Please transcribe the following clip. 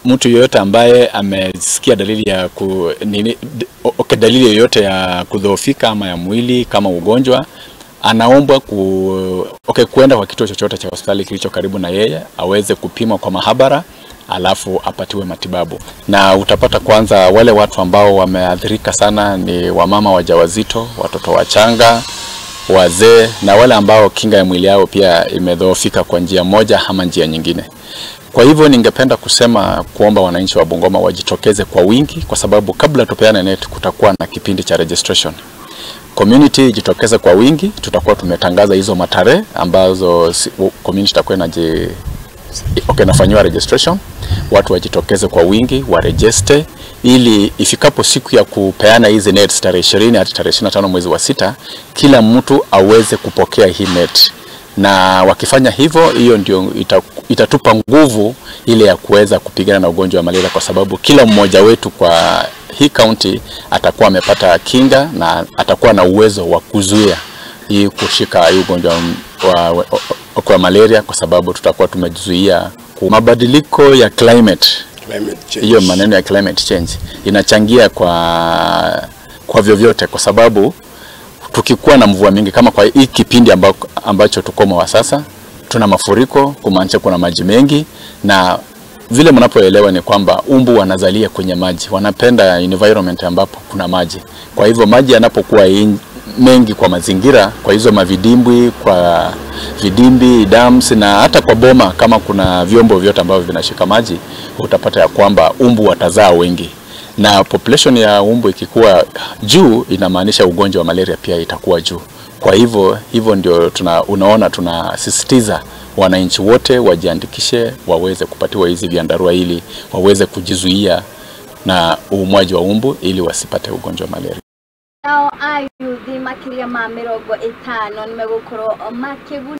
Mtu yoyote ambaye amesikia dalili ya dalili yoyote ya kudhoofika ama ya mwili kama ugonjwa, anaombwa kuenda kwa kituo chochote cha hospitali kilicho karibu na yeye, aweze kupimwa kwa mahabara, alafu apatiwe matibabu. Na utapata kwanza wale watu ambao wameathirika sana ni wamama wajawazito, watoto wachanga, wazee na wale ambao kinga ya mwili yao pia imedhoofika kwa njia moja ama njia nyingine. Kwa hivyo ningependa kusema kuomba wananchi wa Bungoma wajitokeze kwa wingi, kwa sababu kabla tupeane net kutakuwa na kipindi cha registration. Community jitokeze kwa wingi, tutakuwa tumetangaza hizo matarehe ambazo community itakuwa inafanywa registration. Watu wajitokeze kwa wingi, waregister ili ifikapo siku ya kupeana hizi nets tarehe 20 hadi tarehe 25 mwezi wa 6, kila mtu aweze kupokea hii net. Na wakifanya hivyo, hiyo ndio itatupa nguvu ile ya kuweza kupigana na ugonjwa wa malaria, kwa sababu kila mmoja wetu kwa hii county atakuwa amepata kinga na atakuwa na uwezo wa kuzuia hii kushika hii ugonjwa wa malaria, kwa sababu tutakuwa tumezuia mabadiliko ya climate change. Hiyo maneno ya climate change inachangia kwa vyovyote, kwa sababu tukikuwa na mvua mingi kama kwa hii kipindi ambacho tuko wa sasa, tuna mafuriko, kumaanisha kuna maji mengi, na vile mnapoelewa ni kwamba umbu wanazalia kwenye maji, wanapenda environment ambapo kuna maji. Kwa hivyo maji yanapokuwa mengi kwa mazingira, kwa hizo mavidimbwi, kwa vidimbi, dams na hata kwa boma, kama kuna vyombo vyote ambavyo vinashika maji, utapata ya kwamba umbu watazaa wengi. Na population ya umbu ikikuwa juu, inamaanisha ugonjwa wa malaria pia itakuwa juu. Kwa hivyo hivyo ndio unaona tunasisitiza wananchi wote wajiandikishe, waweze kupatiwa hizi vyandarua ili waweze kujizuia na uumwaji wa umbu ili wasipate ugonjwa wa malaria. Nao ayuthi makiria ma 50 nimegukorwo makĩgunĩka.